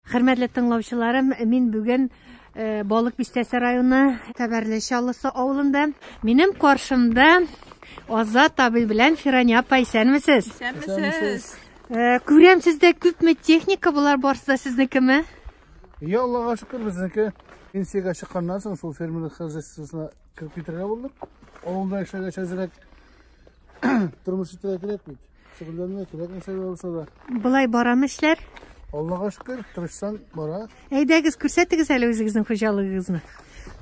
Хөрмәтле тыңлаучыларым, мин бүген Балык Бистәсе районы Тәбәрле Чаллысы авылында. Минем каршымда Азат абый белән Фирания апа, исәнмесез? Исәнмесез. Күрәм, сездә күпме техника, болар барысы да сезнекеме? Я, Аллага шөкер, безнеке. Пенсиягә чыкканнан соң шул фермерлык хозяйствосына кереп китәргә булдык. Авылда эшләгәч әзрәк тормыш итәргә кирәк бит. Шөгыльләнергә кирәк нәрсә булса да. Болай барамы эшләр? Аллага шөкер, тырышсаң бара. Әйдәгез, күрсәтегез әле үзегезнең хуҗалыгыгызны.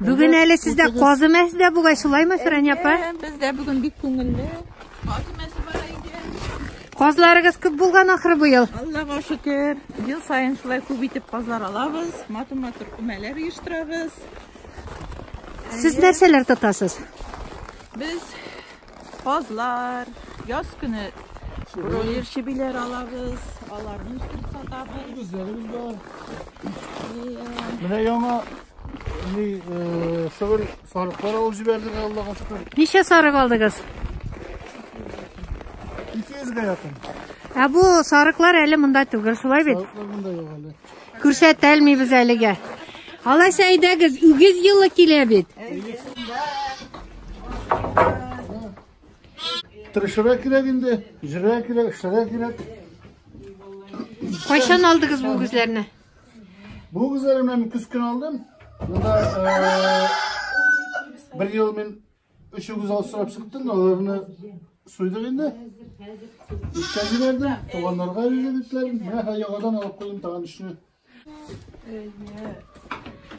Бүген әле сездә казы мәсе дә бугай, шулаймы, Фирания апа? Бездә бүген бик күңелле. Казы мәсе бара иде. Казларыгыз күп булган ахры быел. Аллага шөкер, ел саен шулай күп итеп казлар алабыз, матур-матур күмәләр оештырабыз. Сез нәрсәләр тотасыз? Без казлар, яз көне бройлер чебиләр алабыз, аларны үстереп сатабыз. Үгезләребез бар. Менә яңа ни шөгыль сарыклар алып җибәрдек, Аллага шөкер. Ничә сарык алдыгыз? 200гә якын. Ә бу сарыклар әле монда түгел, шулай бит? Сарыклар монда юк әле. Күрсәтә алмыйбыз әлегә. Алайса әйдәгез, үгез елы килә бит. Тырышырга кирәк инде, җырырга кирәк, эшләргә кирәк. Кайчан алдыгыз бу үгезләрне? Бу үгезләрне мин көз көне алдым. Монда бер ел мин өч үгез алып сорап чыктым, аларны суйдык инде. Эшкә җибәрдем, туганнарга бирдек. Менә хәзер яңадан алып куйдым тагын өчне.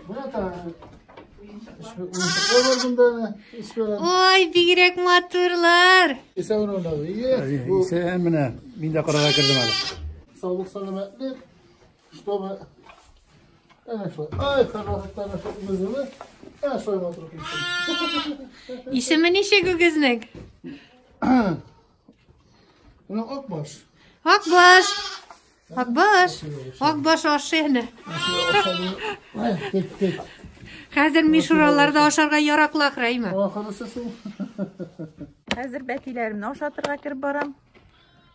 Менә тагын уенчыклар бар монда. Ой, бигрәк матурлар. Исән уйнады. Ие. Исән менә. Мин дә карарга кердем әле. Саулык, сәламәтлек. Чтобы әнә шулай. Ай, хәрәкәтләрне шул үгезне. Әнә шулай матур килсен. Исеме ничек үгезнең? Менә Акбаш. Акбаш. Акбаш. Акбаш ашый әнә. Тик, тик. Хәзер мишураларда ашарга яраклы ахры, әйме? Ахырысы шул. Хәзер бәтиләремне ашатырга кереп барам.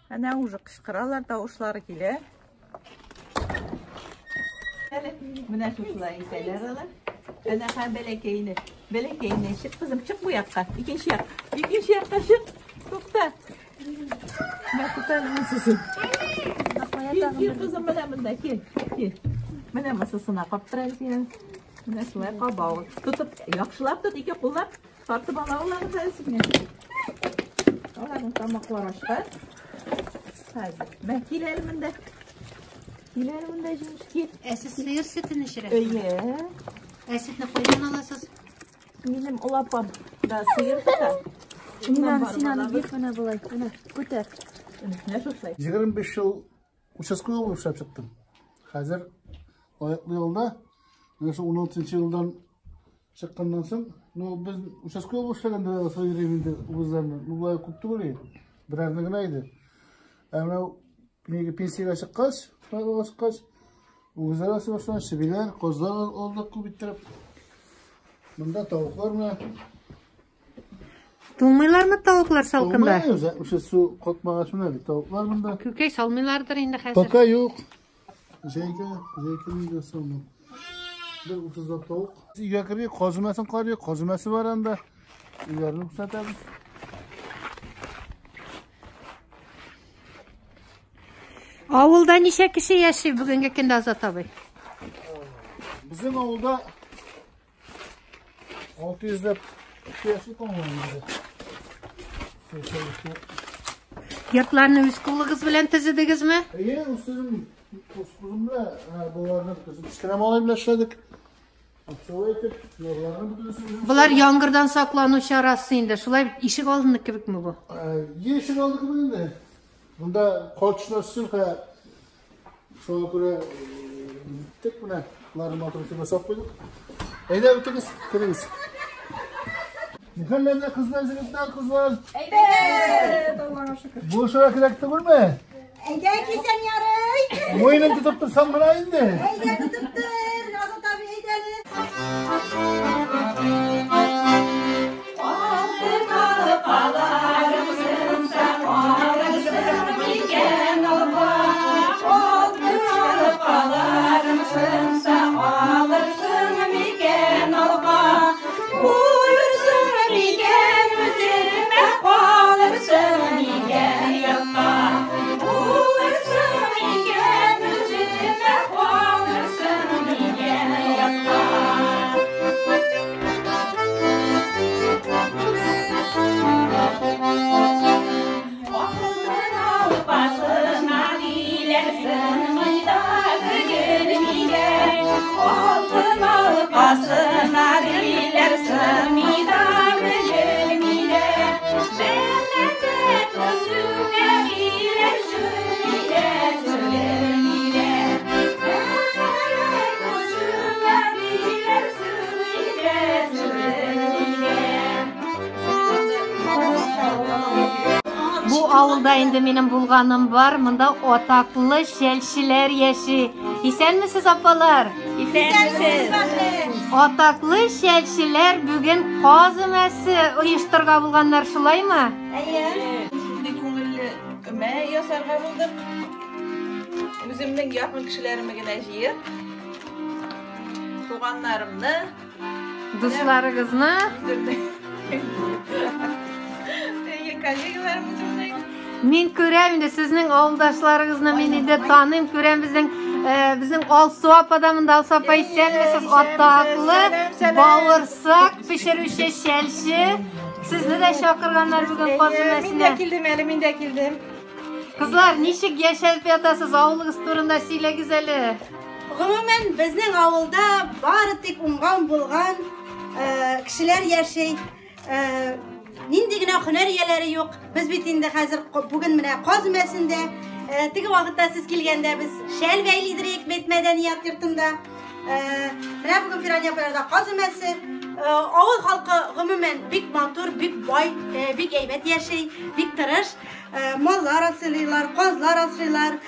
Әнә уже кычкыралар, тавышлары килә. Әле менә шушылай итәләр алар. Әнә ха бәләкәйне. Бәләкәйне чык, кызым, чык бу якка. Икенче як. Икенче якка чык. Тукта. Менә тота әле монсысын. Кил, кил, кызым, менә монда, кил. Кил. Менә монсысына каптыр әле син. Менә шулай каба ул. Тотып, яхшылап тот, ике куллап. Тартып ала аларны хәзер менә. Аларның тамаклары ачкан. Хәзер. Мә, кил әле монда. Кил әле монда, җимеш, кил. Ә сез сыер сөтен эчерәсез? Әйе. Ә сөтне кайдан аласыз? Минем олы апам да сыер тота. Мин син аны бир менә болай. Менә, күтәр. Менә шушылай. 25 ел участковый булып эшләп чыктым. Хәзер лаеклы ялда. Менә шул 16 елдан чыкканнан соң, ну, без участковый булып эшләгәндә дә сыер йөрим инде үгезләрне. Ну, болай күп түгел иде. Берәрне генә иде. Ә менә нигә пенсиягә чыккач, лаеклыга чыккач, үгезләр асрый башладым, чебиләр, казлар алдык күп иттереп. Монда тавыклар менә. Туңмыйлармы тавыклар салкында? Туңмый, үзе су катмагач менә бит тавыклар монда. Күкәй салмыйлардыр инде хәзер. Пока юк. Җәйгә, җәйге нигә салмый. Бер 30лап тавык. Өйгә керик, казымасын карыйк, казымасы бар анда. Өйләрне күрсәтәбез. Авылда ничә кеше яши бүгенге көндә, Азат абый? Безнең авылда 600 ләп кеше яши, по-моему, инде. 82. Йортларны үз кулыгыз белән төзедегезме? Әйе, үзем, үз кулым белән, боларны бөтенесен кечкенә малай белән эшләдек. Шулай итеп, боларны бөтенесен үзем Болар яңгырдан саклану чарасы инде. Шулай бит, ишек алдыны кебекме бу? Ишек алды кебек инде. Монда кар төшмәс өчен хә шуңа күрә тик менә боларны матур итеп ясап куйдык. Әйдә үтегез, керегез. Нихәлләрдә кызлар, егетләр, кызлар? Әйбәт, Аллага шөкер. Бу шура кирәк түгелме? Әйдә кисән ярый. Муенын тотып торсам гына инде. Әйдә тотып тор, Азат абый, әйдә әле. Баласына диләр, сынмый да, белми дә. Мәхәббәт үзеңә диләр, сүнми дә, сүрелми дә. Мәхәббәт үзеңә диләр, сүнми дә, сүрелми дә. Бу авылда инде минем булганым бар. Монда атаклы шәлчеләр яши. Исәнмесез, апалар? Исәнмесез. Атаклы шәлчеләр бүген каз өмәсе оештырырга булганнар, шулаймы? Шундый күңелле өмә ясарга булдык. Үземнең якын кешеләремне генә җыеп, туганнарымны, Дусларыгызны. Үземнең әйе, коллегаларым үземнең. Мин күрәм инде сезнең авылдашларыгызны, мин инде таныйм, күрәм безнең Алсу апа да монда. Алсу апа, исәнмесез, атаклы бавырсак пешерүче шәлче. Сезне дә чакырганнар бүген каз Мин дә өмәсенә. килдем әле, мин дә килдем. Кызлар, ничек яшәп ятасыз? Авылыгыз турында сөйләгез әле. Гомумән, безнең авылда бары тик уңган булган кешеләр яши. Нинди генә һөнәр ияләре юк. Без бит инде хәзер бүген менә каз өмәсендә, теге вакытта сез килгәндә без шәл бәйлидерек бит мәдәният йортында. Менә бүген Фирания апаларда каз өмәсе. Авыл халкы гомумән бик матур, бик бай, бик әйбәт яши, бик тырыш. Маллар асрыйлар, казлар асрыйлар,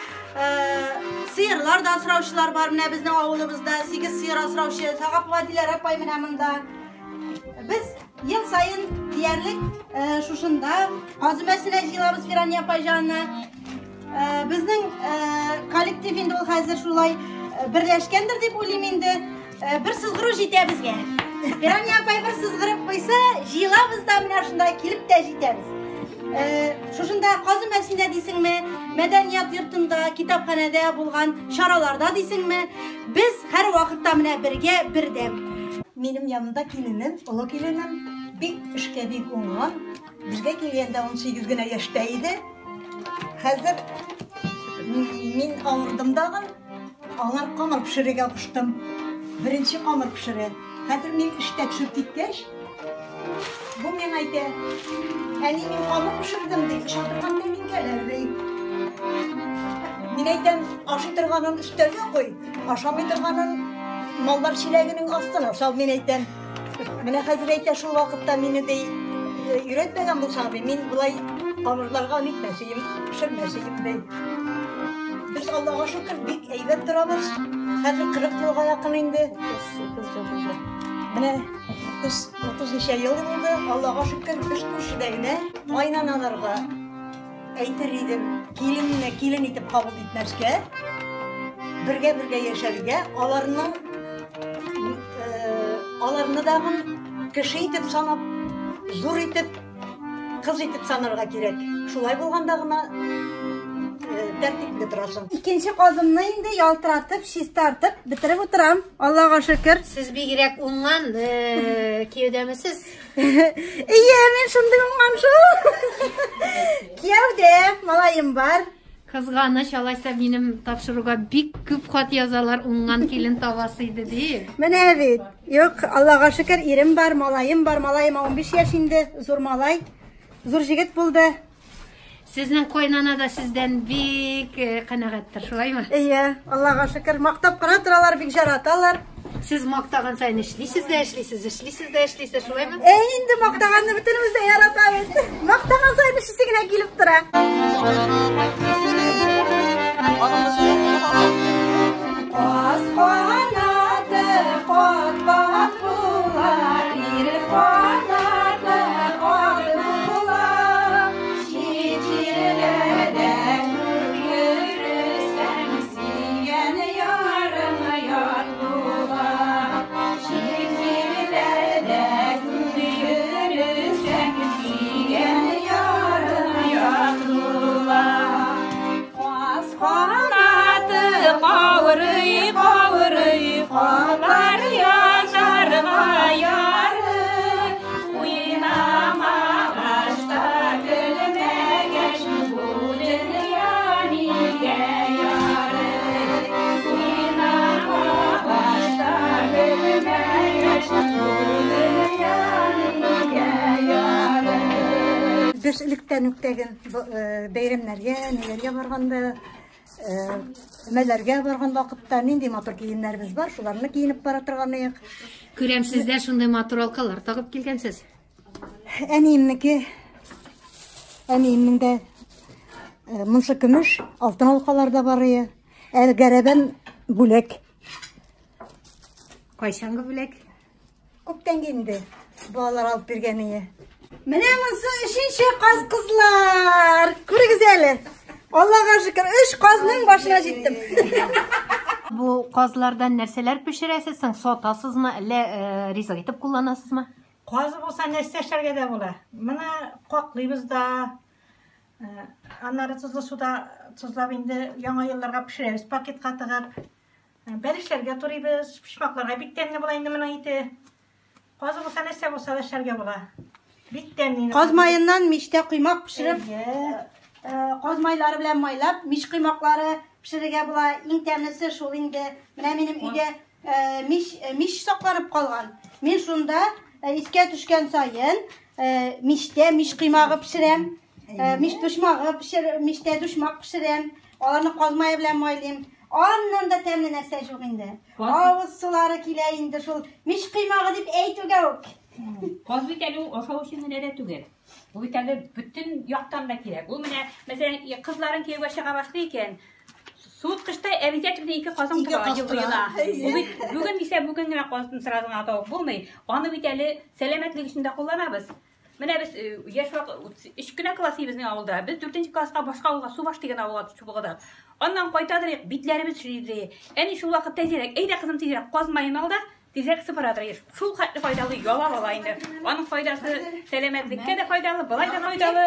сыерлар да асраучылар бар. Менә безнең авылыбызда 8 сыер асраучы Сагапова Диләрә апай менә монда. Без ел саен диярлек шушында каз өмәсенә җыелабыз Фирания апай янына. Безнең коллектив инде ул хәзер шулай берләшкәндер дип уйлыйм инде. Бер сызгыру җитә безгә. Фирания апай бер сызгырып куйса, җыелабыз да менә шунда килеп тә җитәбез. Шушында каз өмәсендә дисеңме, мәдәният йортында, китапханәдә булган чараларда дисеңме, без һәр вакытта менә бергә, бердәм. Минем янымда киленем, олы киленем, бик эшкә бик уңган. Безгә килгәндә 18 генә яшьтә иде. Хәзер мин авырдым дагын, аңар камыр пешерергә куштым. Беренче камыр пешерә. Хәзер мин эштә төшеп киткәч, бу миңа әйтә, әни, мин камыр пешердем, ди, ашый торган тәлинкәләр, ди. Мин әйтәм, ашый торганын өстәлгә куй, ашамый торганын маллар чиләгенең астына сал, мин әйтәм. Менә хәзер әйтә, шул вакытта мине ди, өйрәтмәгән булсаң, ди, мин болай камырларга нитмәс идем, пешермәс идем, ди. Без Аллага шөкер, бик әйбәт торабыз. Хәзер 40 елга якын инде. 30 ел булды. Менә 30 ничә ел булды. Аллага шөкер, без күршедә генә. Кайнаналарга әйтер идем, киленне килен итеп кабул итмәскә, бергә-бергә яшәргә, аларны дагын кеше итеп санап, зур итеп, кыз итеп санарга кирәк. Шулай булганда гына тәртипле торасың. Икенче казымны инде ялтыратып, чистартып, бетереп утырам. Аллага шөкер. Сез бигрәк уңган, кияүдәмесез? Ие, мин шундый уңган шул. Кияүдә, малаем бар. Кызганыч, алайса минем тапшыруга бик күп хат язалар, уңган килен табасы иде дип. Менә бит. Юк, Аллага шөкер, ирем бар, малаем бар. Малаема 15 яшь инде, зур малай. Зур җегет булды. Сезнең кайнана да сездән бик канәгатьтер, шулаймы? Ие, Аллага шөкер, мактап кына торалар, бик яраталар. Сез мактаган сайын эшлисез дә эшлисез, эшлисез дә эшлисез, шулаймы? Инде мактаганны бөтенебез дә яратабыз. Мактаган сайын эшлисе генә килеп тора. Каз канаты кат-кат була, ир канаты кат була. Чит җирләрдә күп йөрсәң, сөйгән ярың ят була. Чит җирләрдә күп йөрсәң, сөйгән ярың ят була. Каз канаты каурый. Киябез электән үк тәген бәйрәмнәргә, ниләргә барганда, өмәләргә барган вакытта нинди матур киемнәребез бар, шуларны киенеп бара торган идек. Күрәм, сез дә шундый матур алкалар тагып килгәнсез. Әниемнеке, әниемнең дә монсы көмеш, алтын алкалар да бар ие. Ә гәрәбән бүләк. Кайчангы бүләк? Күптәнге инде балалар алып биргән ие. Менә монсы өченче каз, кызлар. Күрегез әле. Аллага шөкер, өч казның башына җиттем. Бу казлардан нәрсәләр пешерәсез соң? Сатасызмы, әллә ризык итеп кулланасызмы? Каз булса нәрсә эшләргә дә була. Моны каклыйбыз да, аннары тозлы суда тозлап инде яңа елларга пешерәбез, пакетка тыгып. Бәлешләргә турыйбыз, почмакларга бик тәмле була инде моның ите. Каз булса нәрсә булса да эшләргә була. Бик тәмле. Каз маеннан мичтә коймак пешереп, каз майлары белән майлап, мич коймаклары пешерергә була. Иң тәмлесе шул инде. Менә минем өйдә мич мич сакланып калган. Мин шунда искә төшкән саен мичтә мич коймагы пешерәм. Мич душмагы пешер, мичтә душмак пешерәм. Аларны каз мае белән майлыйм. Аннан да тәмле нәрсә юк инде. Авыз сулары килә инде шул мич коймагы дип әйтүгә үк. Каз бит әле ул ашау өчен генә дә түгел. Бу бит әле бөтен яктан да кирәк. Ул менә, мәсәлән, кызларың кияүгә чыга башлый икән, суыткычта обязательно ике казың тора ел буена. Бу бит бүген дисә бүген генә казны сразу гына табып булмый. Аны бит әле сәламәтлек өчен дә кулланабыз. Менә без яшь вакыт өч кенә класс безнең авылда. Без дүртенче класска башка авылга, Субаш дигән авылга төшеп укыдык. Аннан кайтадыр, битләребез шөри. Әни шул вакыт тизрәк, әйдә кызым тизрәк каз маен ал да, тизрәк сыпырадыр. Шул хәтле файдалы ялап ала инде. Аның файдасы сәламәтлеккә дә файдалы, былай да файдалы.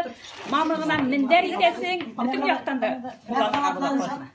Мамыгына мендәр итәсең, бөтен яктан да кулланырга була казны.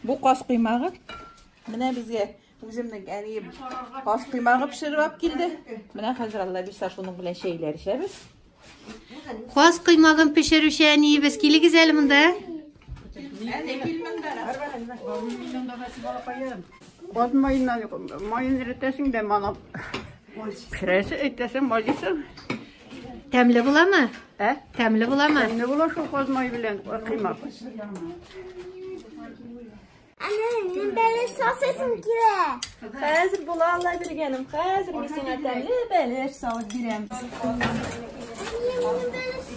Бу каз коймагы. Менә безгә үземнең әнием каз коймагы пешереп алып килде. Менә хәзер Алла бирсә шуның белән чәйләр эчәбез. Каз коймагын пешерүче әниебез, килегез әле монда. Каз маеннан маен эретәсең дә манап пешерәсең, әйтәсең, майлыйсың. Тәмле буламы? Ә? Тәмле буламы? Тәмле була шул каз мае белән коймак. Әнә, минем бәлеш салсасым килә. Хәзер була Алла биргәнем. Хәзер мин сиңа тәмле бәлеш салып бирәм. Минем бәлеш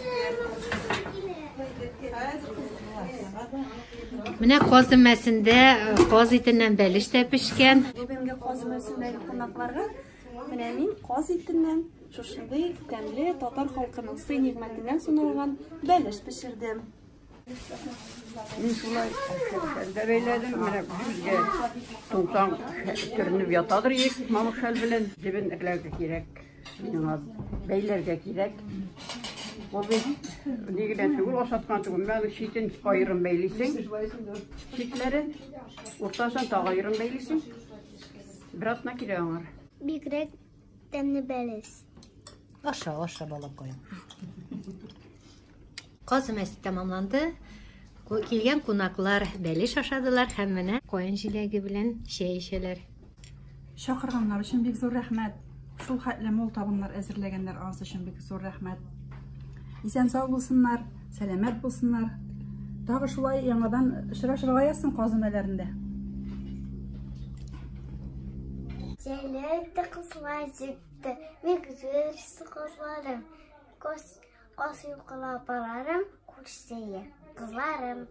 Менә каз өмәсендә каз итеннән бәлеш тә пешкән. Бүгенге каз өмәсендәге кунакларга менә мин каз итеннән шушындый тәмле татар халкының сый-нигъмәтеннән саналган бәлеш пешердем. Мин шулай шәлдә бәйләдем. Менә безгә туңсаң төренеп ятадыр ек мамык шәл белән. Җебен эрләргә кирәк. Миңа бәйләргә кирәк. Ул бит ни генә түгел, ашаткан түгел. Менә читен аерым бәйлисең. Читләрен, уртасын тагы аерым бәйлисең. Бер атна кирәк аңар. Бигрәк тәмле бәлеш. Аша, аша, балакаем. Каз өмәсе тәмамланды. Килгән кунаклар бәлеш ашадылар һәм менә каен җиләге белән чәй эчәләр. Чакырганнар өчен бик зур рәхмәт. Шул хәтле мул табыннар әзерләгәннәр, анысы өчен бик зур рәхмәт. Исән сау булсыннар, сәламәт булсыннар. Тагы шулай яңадан очрашырга язсын каз өмәләрендә. Җәйләр дә кызлар җитте, бик зур кызларым. Каз, каз юклап барарым, күршея, кызларым.